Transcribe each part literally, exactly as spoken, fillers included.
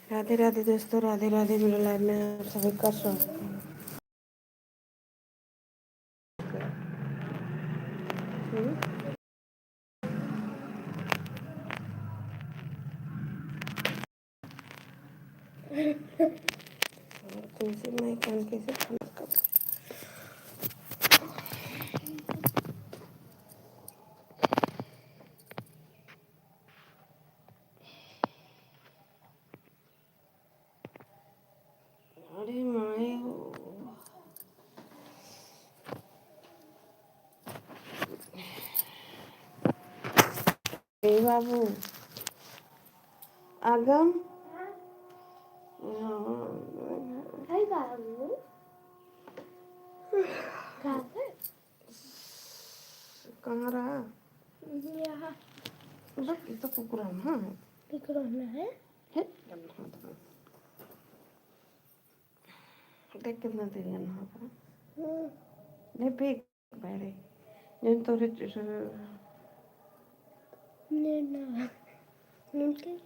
राधे राधे दोस्तों, राधे राधे। मेरे live में आप सभी का स्वागत है। हम्म। कैसे मैं कान कैसे बंद करूँ? अरे माय हो। ए बाबू, आगम। हाँ। हाय बाबू। कहाँ है? कहाँ रहा? यहाँ। बस, ये तो कुकुर है, हाँ। कुकुर है? है? देख कितना तेज गन्ना होता है। हम्म। नहीं, फेंक बैठे। जन तोरे च-, नहीं ना। उनके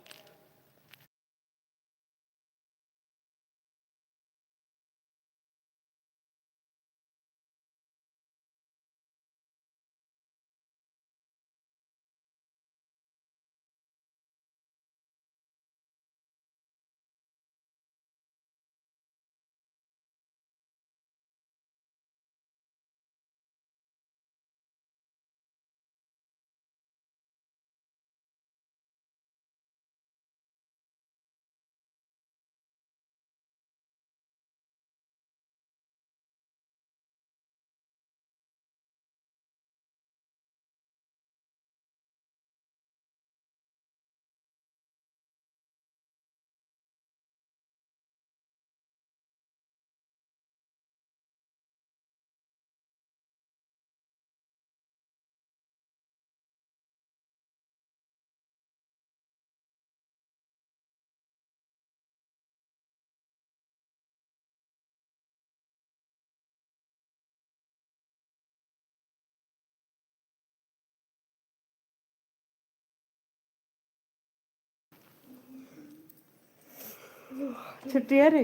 छुट्टिया रे।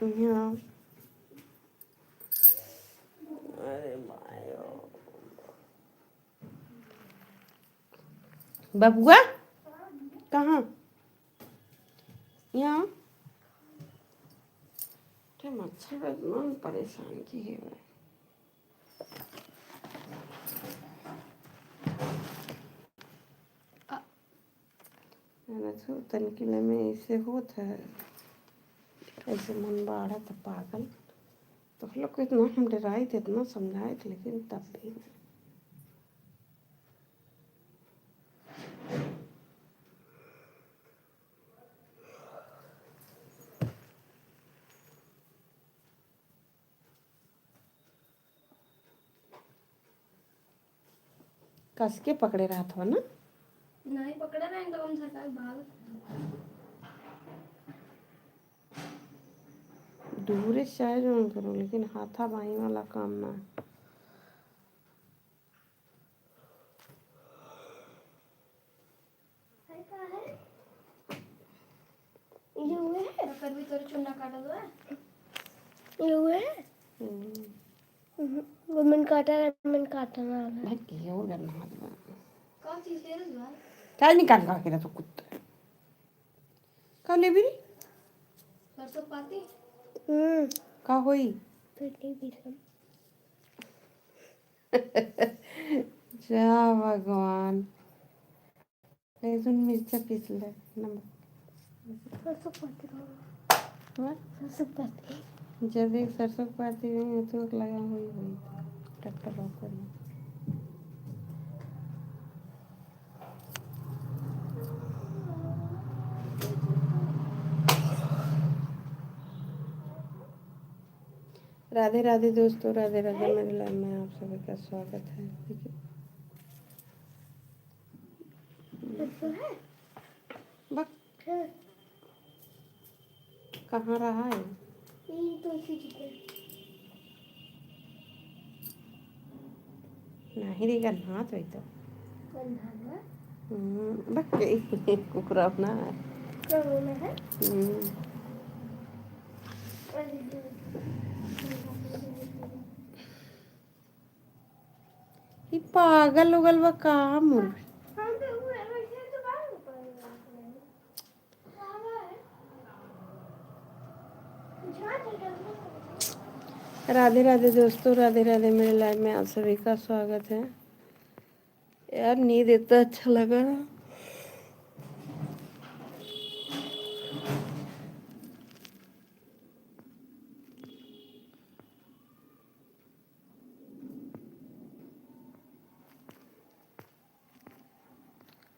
यहाँ। अरे मायो। बबुआ? कहाँ? यहाँ? ते मच्छर इतना परेशान किहे बा। आ, ना तो तनकी में ऐसे होत है, ऐसे मन बाढ़त है पागल। तो लोग को इतना हम डराइत, इतना समझाइत, लेकिन तब भी ना। कस के पकड़े रहत हो ना? नहीं पकड़े रहे तो हम सरकार भाग। दूरे से चाहे जौन करो, लेकिन हाथा बाई वाला काम ना है। ये हुए है? तो कर भी तोर चुन्ना काटल बा। ये हुए है? हम्म। हम्म, वो मन काटा रहा, मन काटा ना रहा। भाई, के और करना हाथ में? कौन चीज के रस बा? चल निकाल का के रस कुत्ता। का लेबी रे? सरसों पाती? हम्म। का होई? कर लेबी सब। जा भगवान। लहसुन मिर्चा पीस ले, नमक। सरसों पाती रहो। हाँ? सरसों पाती। जब एक सरसों पाती रही, तो एक लगा हुई हुई। ट्रैक्टर रोक कर। राधे राधे दोस्तों, राधे राधे। मेरे live में आप सभी का स्वागत है। देखिए। बक। हाँ। कहाँ रहा है? ये तो इसी जगह। नहीं रे, गन्हात होई तो। गन्हात बा? हम्म, बक, कुकुरा अपना। कौन है? हम्म। ई पागल उगल बा का मुर्गी? राधे राधे दोस्तों, राधे राधे। मेरे लाइव में आप सभी का स्वागत है। यार, नींद इतना अच्छा लगा।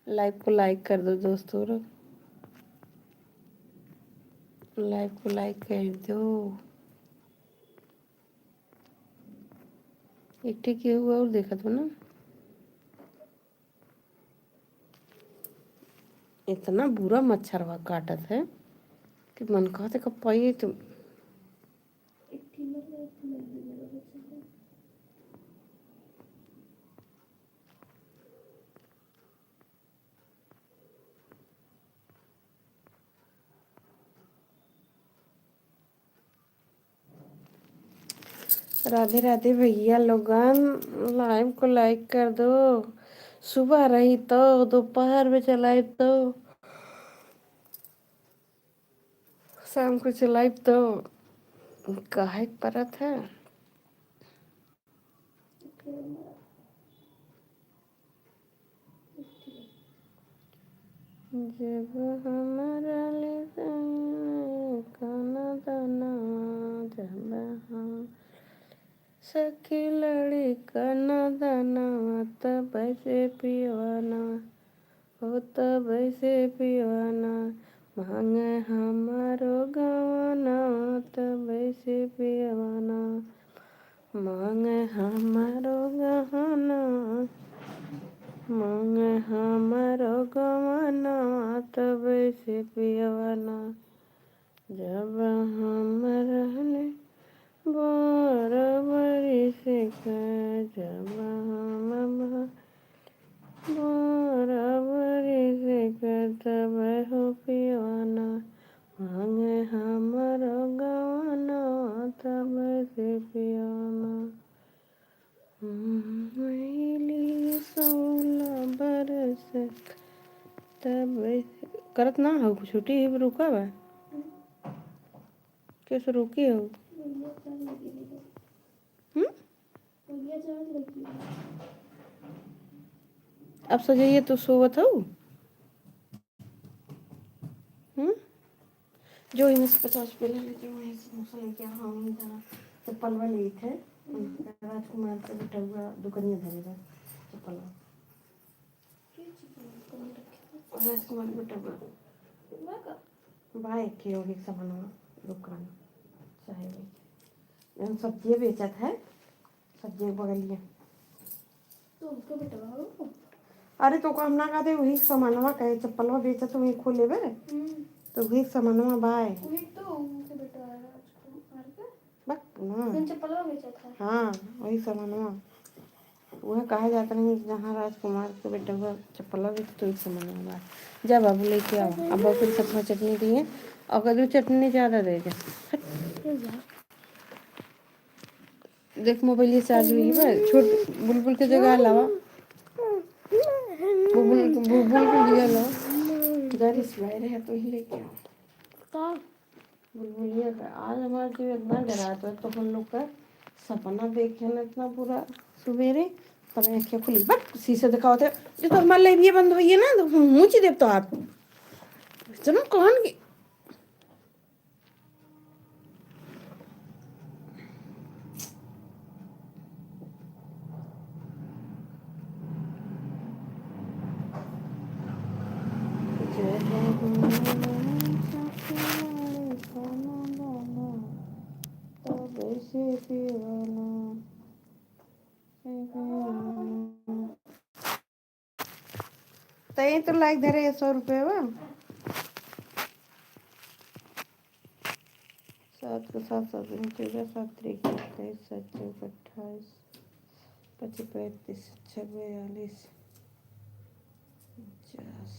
लाइव को लाइक कर दो दोस्तों, लाइव को लाइक कर दो। एक ठे केहू और देखत हो ना, इतना बुरा मच्छरवा काटत है कि मन कहत है कब पाइए तो। राधे राधे भैया लोगन, लाइव को लाइक कर दो। सुबह रही तो, दोपहर में चलाई तो, शाम को चलाई तो, काहे के परत है? जब हमरा ले जाइने काना दाना, जब हम सखी लड़ी काना दाना, तब से पियवाना, हो तब से पियवाना, मांगे हमारो गवाना, तब से पियवाना। मांगे हमारो गहना, मांगे हमारो गवना, तब से पियवाना। जब हम रहले बारह बरिस के, जब हम बा-, बारह बरिस के, तब हो पियवाना। मांगे हमारो गवना, तब से पियवाना। भइली सोलह बरस तब करत ना हो, छुट्टी ही रुका बा। कैसे रुकी हो? हम्म? अब सजइए तो सोवत हो। हम्म? जो इनमें से पचास रुपये ले लेते हैं, वहीं से समोसा लेके आ, हम इधर चप्पलवा लेत है। हम्म। राजकुमार के बेटउआ दुकनिया धरे बा चप्पलवा। राजकुमार के बेटउआ। बा एक ठे वही सामानवा दुकान। चाहे वही। हम सब्जिये बेचत है। सब्जी के बगलिया। तो उनके बेटवा हो? अरे, तो का हम ना कहते, वही सामानवा कहे, चप्पलवा बेचत, वही खोले बे। हम्म। तो वही सामानवा बाय। वही तो उनके बेटवा है राजकुमार के। बक, ना। उन चप्पलवा बेचत है। हाँ, वही सामानवा। वह कहा जाता नहीं, जहाँ राजकुमार के बेटवा चप्पलवा बेचत, वही सामानवा बाय। जा बाबू, लेके आओ। अब बाबू फिर सतुआ चटनी दिए, और कद्दू चटनी ज़्यादा दे दे। हट। ये जा। देख, मोबाइल ये चार्ज हुई बा। छोट बुलबुल के जगह लावा। बुलबुल, बुलबुल के जगह लावा। गाड़ी से बाहर है तो ही लेके आओ। का? बुलबुलिया का। आज हमार जीव इतना डरात बा, तो हम लोग का सपना देखे ना इतना बुरा सुबेरे, तब आँखें खुली। बट शीशे दिखावत है, जो तो हमार लेबिये बंद होइए ना, तो हम मुँह देब तो आप। चलो, कौन की तई तो लाइक धरे है सौ रुपये बा। सात के सात, सात दूनी चौदह, सात तिरिक इक्कीस, सात चौक अट्ठाईस, पच्चीस पैंतीस, छः बयालीस, पचास।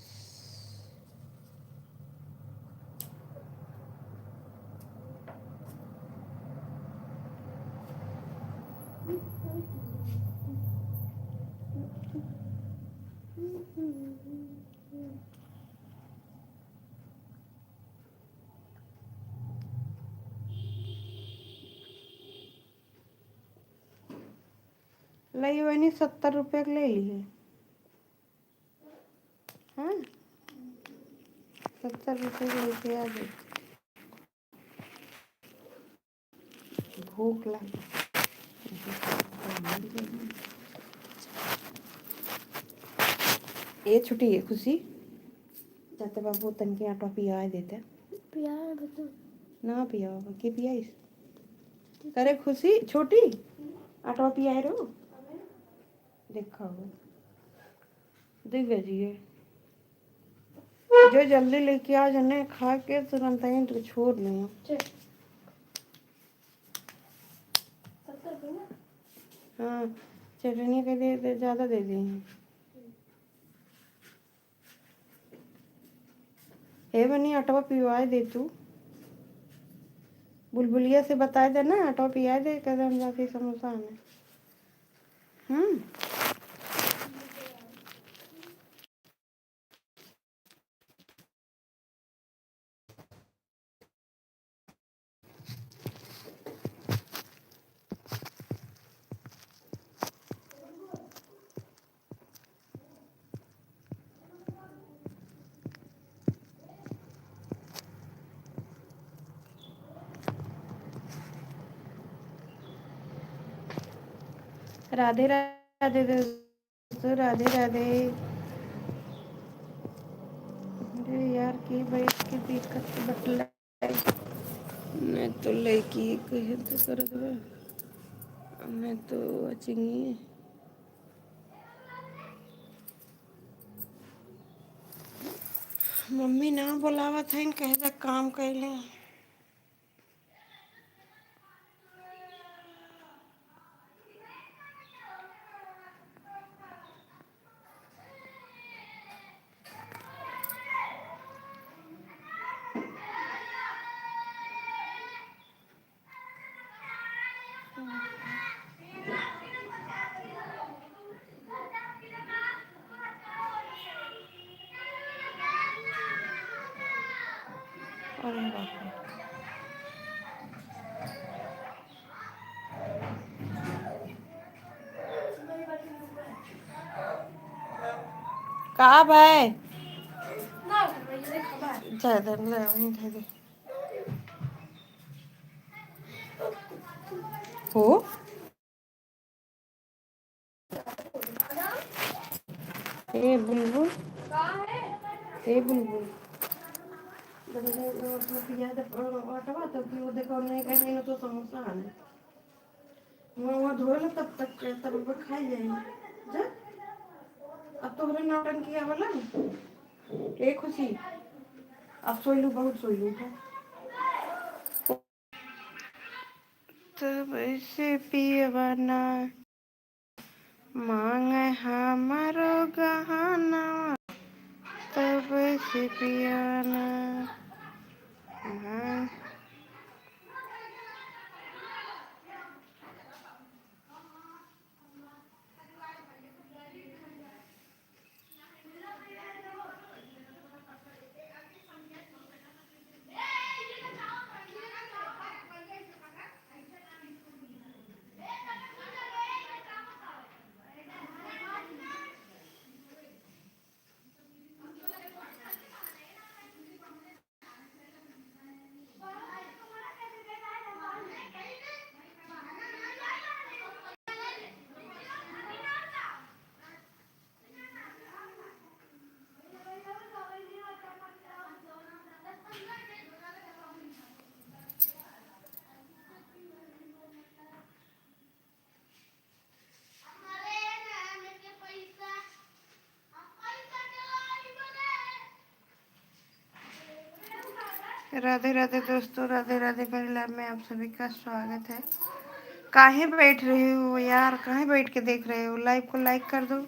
लई वनी सत्तर रुपये के ले ली है। हाँ, सत्तर रुपये के लेके आ गई। भूख लग ए छुट्टी है खुशी। जाते बाबू तनके आटा पिया देते। पिया है बच्चों। ना पिया बाबा, के पियाइस? करे खुशी, छोटी आटा पिया रो। देखा हो, देख गई है। जो जल्दी लेके आ जने खा के तुरंत ही तो छोड़ दें। हाँ, चटनी के दे दे, ज्यादा दे दे। हे बनी, अटवा पिवाए दे तू। बुलबुलिया से बताए दे ना, अटवा पियाए दे, कदम जाके समोसा आने। हम्म। राधे राधे दोस्तों, राधे राधे। अरे यार, के बैठ के दिक्कत बटला। मैं तो लड़की कहे तो करत बा, मैं तो अचंगी। मम्मी ना बोलावत है, कहे तो काम कैले। अरे बाप रे। का भाई? जा दे, ले, वहीं धर दे। हो? ए बुलबुल, ए बुलबुल, पिया दे, अ, आटवा तो पियो, देखो, नहीं कहीं, नहीं तो समोसा आने। वहाँ, वहाँ धोए लो तब तक, तब वो खाई जाए। जा। अब तोहरे नौटंकी आवला। ए खुशी, अब सोइलू, बहुत सोइलू, उठा। तब से पियवा ना मांगे हमरो गहना, तब से पियवा ना मांग। राधे राधे दोस्तों, राधे राधे। मेरे live में आप सभी का स्वागत है। काहे बैठ रहे हो यार, काहे बैठ के देख रहे हो? Live को like कर दो।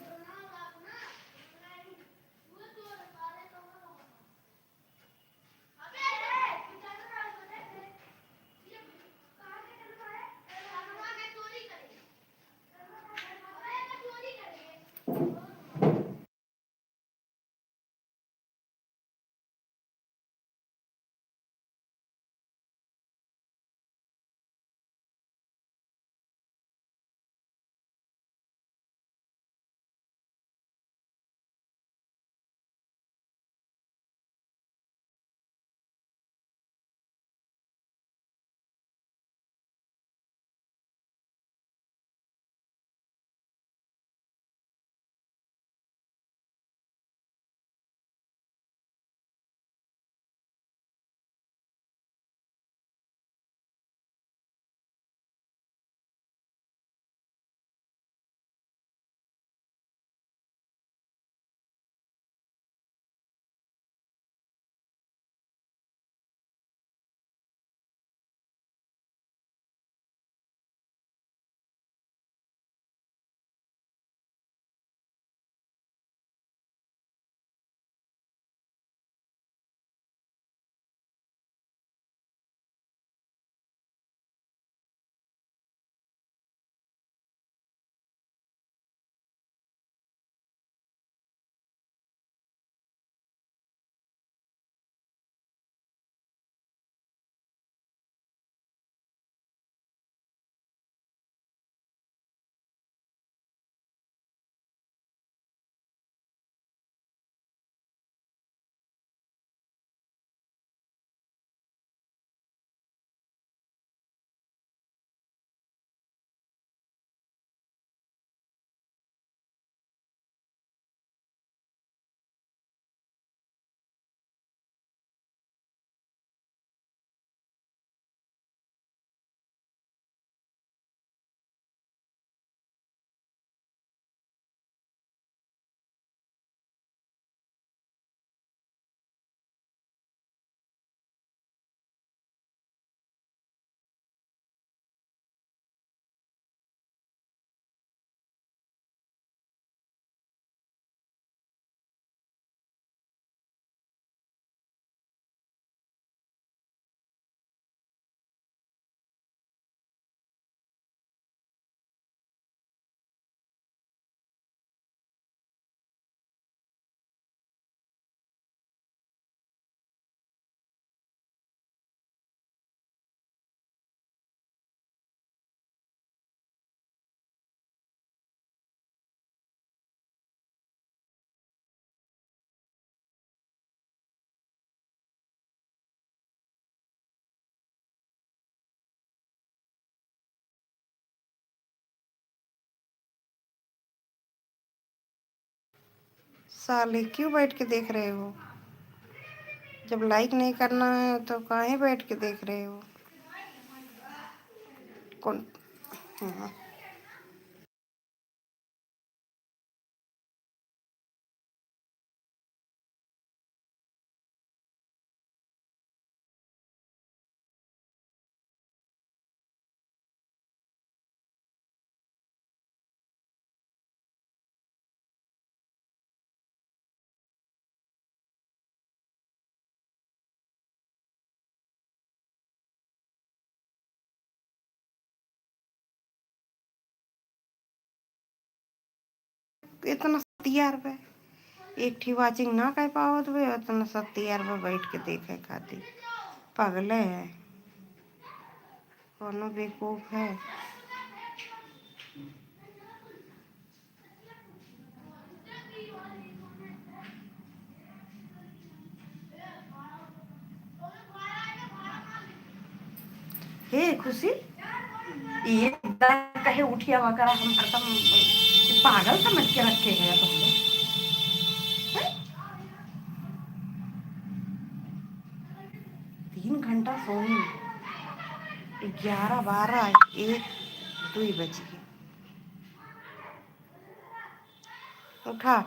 साले, क्यों बैठ के देख रहे हो? जब लाइक नहीं करना है तो काहे बैठ के देख रहे हो? कौन? हाँ। इतना सतियार बे, एक ठी वॉचिंग ना कर पावत बे, इतना सतियार बे बैठ के देखे खातिर। पागले है, कोनो बेवकूफ है। हे खुशी, ये कहे उठिया हुआ करा, हम हरदम पागल समझ के रखे हैं तुमको। हैं? तीन घंटा सोई, ग्यारह, बारह, एक, दुई बज गए। उठा।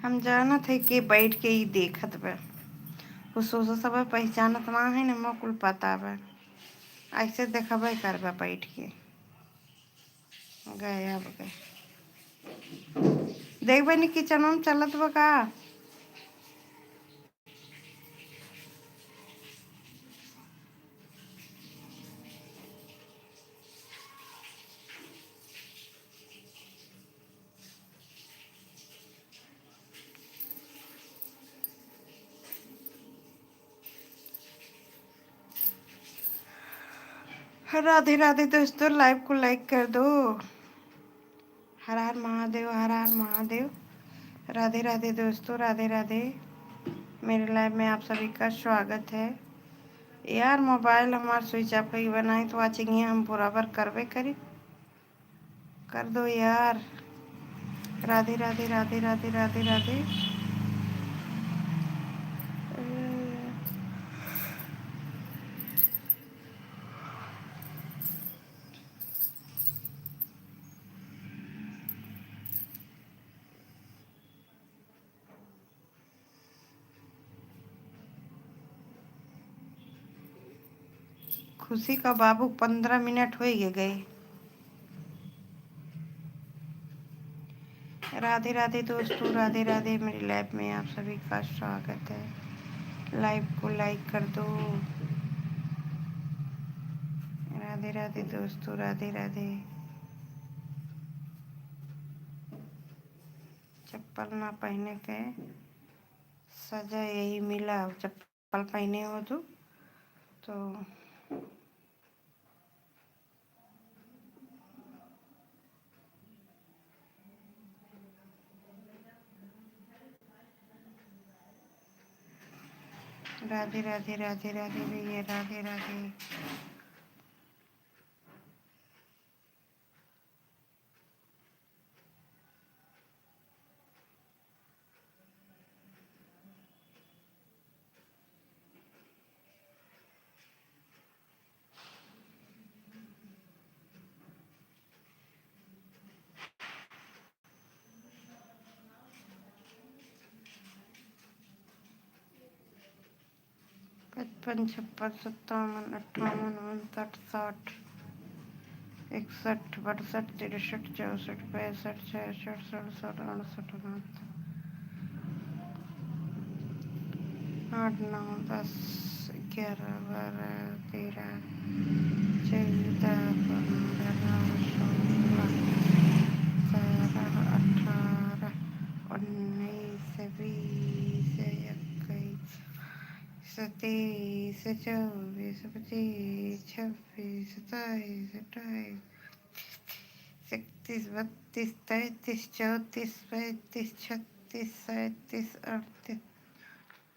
हम जानत है कि बैठ के ई देखत बा। उ सोचत बा, पहचानत ना है ना, मोर कुल पता बा। ऐसे देखबे करबा बैठ के। गए अब गए। देखबे नी किचन में चलत बा का? राधे राधे दोस्तों, लाइव को लाइक कर दो। हर हर महादेव, हर हर महादेव। राधे राधे दोस्तों, राधे राधे। मेरे लाइव में आप सभी का स्वागत है। यार, मोबाइल हमार स्विच ऑफ कई बनाई तो वॉचिंग ही हम बराबर करबे करी। कर दो यार। राधे राधे राधे राधे राधे राधे। खुशी का बाबू पन्द्रह मिनट होइ गए। राधे राधे दोस्तों, राधे राधे। मेरी लाइव में आप सभी का स्वागत है। लाइव को लाइक कर दो। राधे राधे दोस्तों, राधे राधे। चप्पल ना पहने के सजा यही मिला, चप्पल पहने हो तो, तो राधे, राधे, राधे, राधे भैया, राधे, राधे। पचपन, छप्पन, सत्तावन, अट्ठावन, उनसठ, साठ, इकसठ, बासठ, तिरसठ, चौसठ, पैंसठ, छियासठ, सड़सठ, अड़सठ, उनहत्तर, आठ, नौ, दस, ग्यारह, बारह, तेरह, चौदह, पन्द्रह, सोलह, सत्रह, अठारह, उन्नीस, बीस, इक्कीस, सत्ताईस, चौबीस, पच्चीस, छब्बीस, सत्ताईस, अट्ठाईस, इकतीस, बत्तीस, तैंतीस, चौंतीस, पैंतीस, छत्तीस, सैंतीस, अड़तीस,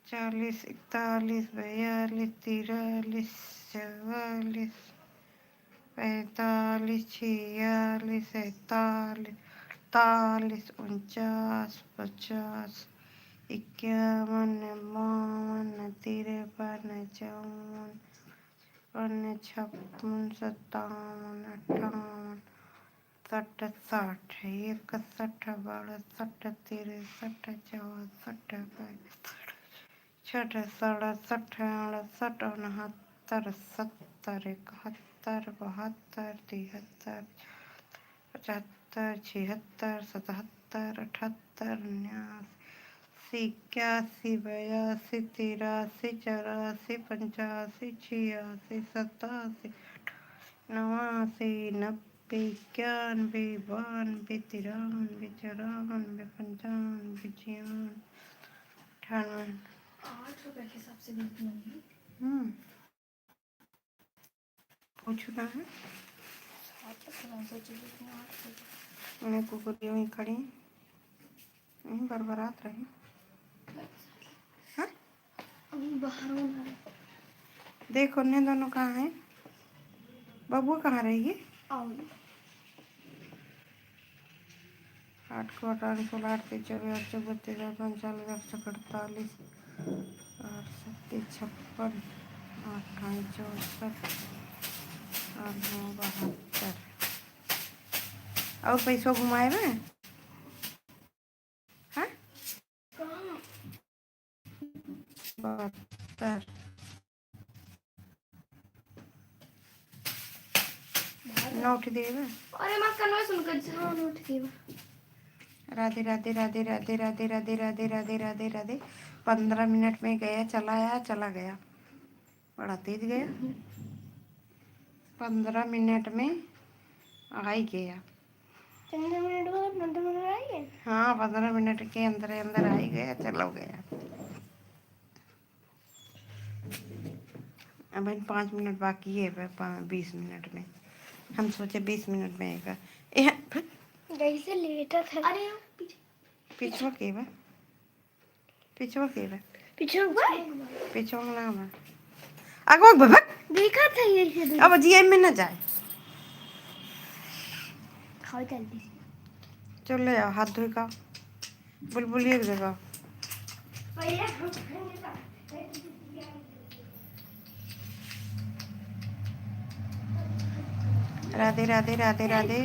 चालीस, इकतालीस, बयालीस, तिरालीस, चौवालीस, पैंतालीस, छियालीस, सैंतालीस, अड़तालीस, उनचास, पचास, इक्यावन, बावन, तिरपन, चौवन, पचपन, छप्पन, सत्तावन, अट्ठावन, सड़सठ, इकसठ, बासठ, तिरसठ, चौसठ, पैंसठ, छठ, सड़सठ, अड़सठ, उनहत्तर, सत्तर, इकहत्तर, बहत्तर, तिहत्तर, पचहत्तर, छिहत्तर, सतहत्तर, अठहत्तर, उन्यासी, इक्यासी, बयासी, तिरासी, चौरासी, पंचासी, छियासी, सतासी, नवासी, नब्बे, इक्यानबे, बानबे, तिरानबे, चौरानबे, पंचानबे, छियानबे, अट्ठानबे। आठ रुपए के हिसाब से देती हूँ। हम्म। पूछू ना है? सात तक तो नहीं सोची, लेकिन आठ रुपए। उन्हें कुकुर वहीं खड़ी, वहीं बरबरात रही। हाँ? अभी बाहर होना है। देखो, उन्हें दोनों कहाँ हैं? बबुआ कहाँ रही है? आओ। आठ को आठ, आठ को आठ, तीन चौबीस, आठ चौबीस, बत्तीस, आठ पंच चालीस, आठ छक अड़तालीस, आठ सत्ते छप्पन, आठ अठाई चौसठ, आठ नौ बहत्तर। और पैसवा घुमाए में? हाँ? बहत्तर। नोट देबे। अरे माँ, कनवा सुन कर, हाँ, नोट देबे। राधे, राधे, राधे। पन्द्रह मिनट में गया, चला आया, चला गया। बड़ा तेज गया। पन्द्रह मिनट में आ ही गया। पन्द्रह मिनट बाद, पन्द्रह मिनट आई है? हाँ, पन्द्रह मिनट के अंदर, अंदर आ ही गया, चला गया। अबहिन पाँच मिनट बाकी है, ब-, पा-, बीस मिनट में। हम सोचे बीस मिनट में आएगा। ए, ह-, जैसे लेटा था। अरे, पीछे। पिछवा के बा? पिछवा के बा? पिछवा बा? पिछवा ना बा। आगो बा, भाग। देखा था ये से दूर। अब जी एम में ना जाए। खाओ जल्दी से। चल ले आओ, हाथ धोए का। बुलबुलिया के जगह। राधे, राधे, राधे, राधे।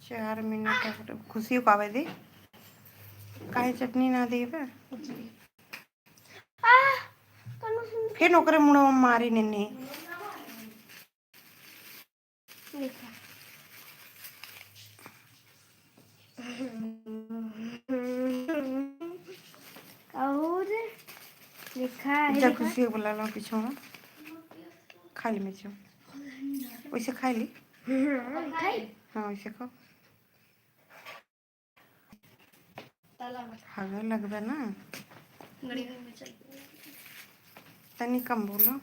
चार मिनट और खुशियो का आवे दे। काहे चटनी ना देबे? फिर ओकरे मुड़वा में मारी नेने। देखा। और देखा है, जा देखा। खुशी बोला लो पीछे में। खा ले मिर्च। वैसे खा ली। हाँ, खाई। हाँ, वैसे खाओ। हवे लगबे ना। तनी कम बोलो।